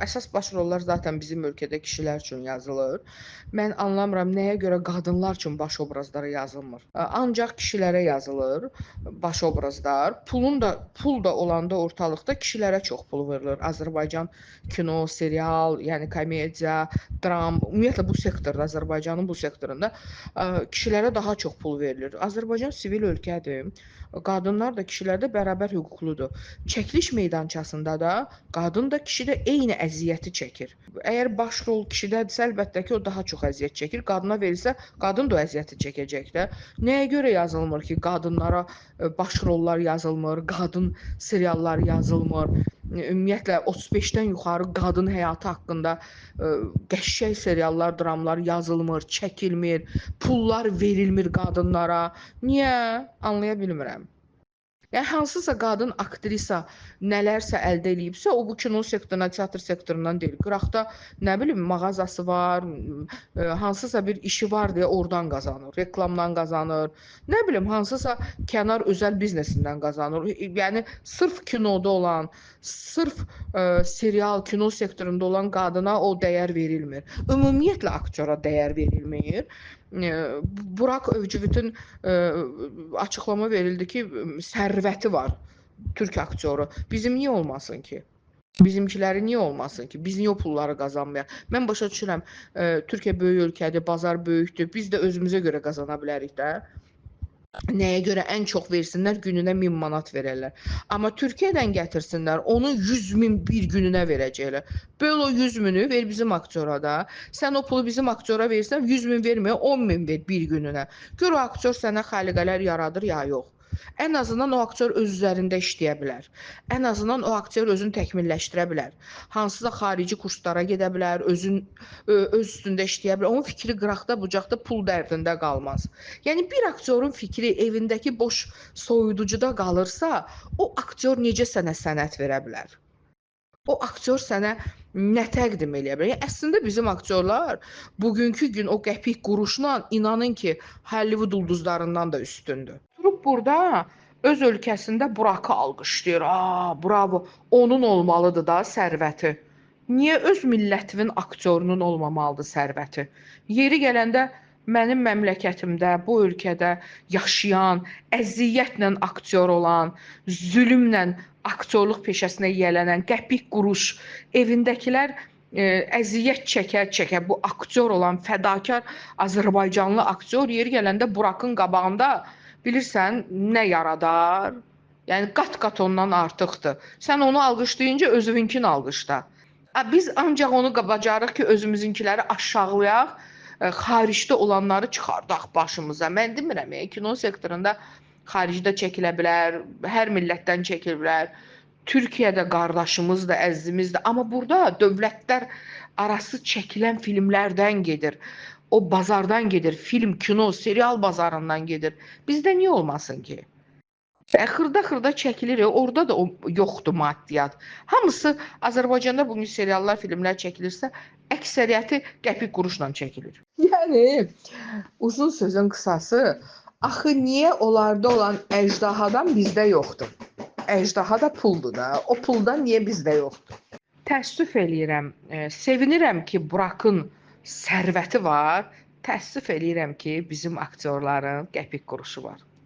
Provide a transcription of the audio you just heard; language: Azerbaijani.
Əsas baş rollar zaten bizim ölkədə kişilər üçün yazılır. Mən anlamıram nəyə görə qadınlar üçün baş obrazları yazılmır. Ancaq kişilərə yazılır baş obrazlar. Pulun da pul da olanda ortalıqda kişilərə çox pul verilir. Azərbaycan kino, serial, yəni komediya, dram, ümumiyyətlə bu sektorda, Azərbaycanın bu sektorunda kişilərə daha çox pul verilir. Azərbaycan sivil ölkədir. Qadınlar da, kişilər də bərabər hüquqludur. Çəkiliş meydançasında da qadın da, kişi də eyni əziyyəti çəkir. Əgər baş rol kişidədirsə, əlbəttə ki, o daha çox əziyyət çəkir. Qadına verilsə, qadın da o əziyyəti çəkəcək də. Nəyə görə yazılmır ki, qadınlara baş rollar yazılmır, qadın seriallar yazılmır? Ümumiyyətlə 35-dən yuxarı qadın həyatı haqqında qəşəng seriallar, dramlar yazılmır, çəkilmir, pullar verilmir qadınlara. Niyə? Anlaya bilmirəm. Yəni hansısa qadın aktrisa nələrsə əldə eləyibsə, o bu kino sektorundan, teatr sektorundan deyil. Qıraqda nə bilim mağazası var, hansısa bir işi var deyə oradan qazanır, reklamdan qazanır. Nə bilim hansısa kənar özəl biznesindən qazanır. Yəni sırf kinoda olan, sırf serial, kino sektorunda olan qadına o dəyər verilmir. Ümumiyyətlə aktyora dəyər verilmir. Burak Özçivit'in açıqlama verildi ki, sərvəti var türk aktyoru. Bizim niyə olmasın ki? Bizimkiləri niyə olmasın ki? Biz niyə o pulları qazanmayaq? Mən başa düşürəm, Türkiyə böyük ölkədir, bazar böyükdür. Biz də özümüzə görə qazana bilərik də. Nəyə görə ən çox versinlər, gününə 1000 manat verərlər. Amma Türkiyədən gətirsinlər, onu 100 min bir gününə verəcəklər. Böl o 100 mini ver bizim aktyora da. Sən o pulu bizim aktyora versən, 100 min verməyə 10 min ver bir gününə. Gör o aktyor sənə xaliqələr yaradır ya yox. Ən azından o aktyor öz üzərində işləyə bilər. Ən azından o aktyor özünü təkmilləşdirə bilər. Hansısa xarici kurslara gedə bilər, öz üstündə işləyə bilər. Onun fikri qıraqda, bucaqda pul dərdində qalmaz. Yəni bir aktyorun fikri evindəki boş soyuducuda qalırsa, o aktyor necə sənə sənət verə bilər? O aktyor sənə nə təqdim eləyə bilər? Yəni, əslində bizim aktyorlar bugünkü gün o qəpik quruşla inanın ki, Hollywood ulduzlarından da üstündür. Durub burada öz ölkəsində Burakı alqışlayır. Aa, bravo, onun olmalıdır da sərvəti. Niyə öz millətinin aktyorunun olmamalıdır sərvəti? Yeri gələndə mənim məmləkətimdə, bu ölkədə yaşayan, əziyyətlə aktyor olan, zülmlə aktyorluq peşəsinə yiyələnən, qəpik quruş evindəkilər əziyyət çəkə-çəkə bu aktyor olan fədakar Azərbaycanlı aktyor yeri gələndə Burakın qabağında bilirsən nə yaradar? Yəni qat-qat ondan artıqdır. Sən onu alqışlayınca özününkini alqışla. Biz ancaq onu bacarırıq ki, özümüzünkiləri aşağılayaq, xaricdə olanları çıxardaq başımıza. Mən demirəm, kino sektorunda xaricdə çəkilə bilər, hər millətdən çəkilə bilər. Türkiyədə qardaşımız da, əzizimiz də. Amma burada dövlətlər arası çəkilən filmlərdən gedir. O bazardan gedir, film, kino, serial bazarından gedir. Bizdə niyə olmasın ki? Xırda-xırda çəkilir, orada da o yoxdur maddiyat. Hamısı Azərbaycanda bugün seriallar, filmlər çəkilirsə, əksəriyyəti qəpik quruşla çəkilir. Yəni, uzun sözün qısası, axı niyə onlarda olan əjdahadan bizdə yoxdur? Əjdaha da puldur da, o puldan niyə bizdə yoxdur? Təəssüf eləyirəm, sevinirəm ki, Burakın sərvəti var, təəssüf eləyirəm ki, bizim aktyorların qəpik quruşu var.